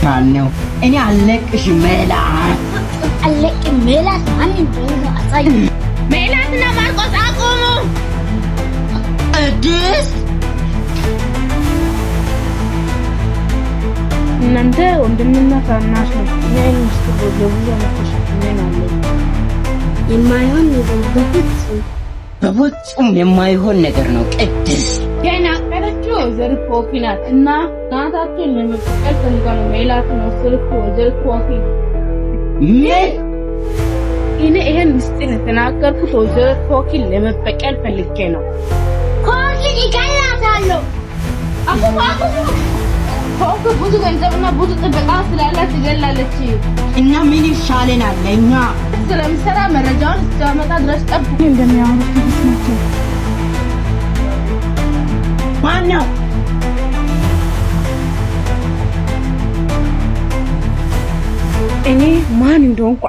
ማነው? እኔ አለቅሽም ሜላት። አለቅም። ሜላት ማን እንደሆነ አሳይ። ሜላትና ማርቆስ አቁሙ። ቅድስት፣ እናንተ ወንድምና ታናሽ ነው። እኔ ምስጢር ለብዙ ዓመት ተሸክሜ ነው ያለሁት። የማይሆን ነገር በፍጹም። በፍጹም የማይሆን ነገር ነው ቅድስት። ያናቀረችው ወይዘሮ ኮኪ ናት እና እናታቸውን ለመበቀል ፈልጋ ነው ሜላትን ወሰደችው። ወይዘሮ ኮኪ ምን? እኔ ይሄን ምስጢር የተናገርኩት ወይዘሮ ኮኪን ለመበቀል ፈልጌ ነው። ኮኪን ይገላታለሁ። አቁሙ፣ አቁሙ! ኮኪ ብዙ ገንዘብና ብዙ ጥበቃ ስላላት ትገላለች። እና ምን ይሻለናል እኛ? ስለምሰራ መረጃውን እስከመጣ ድረስ ጠብቁ። እንደሚያወሩት ናቸው። ማን ነው? እኔ ማን እንደሆንኩ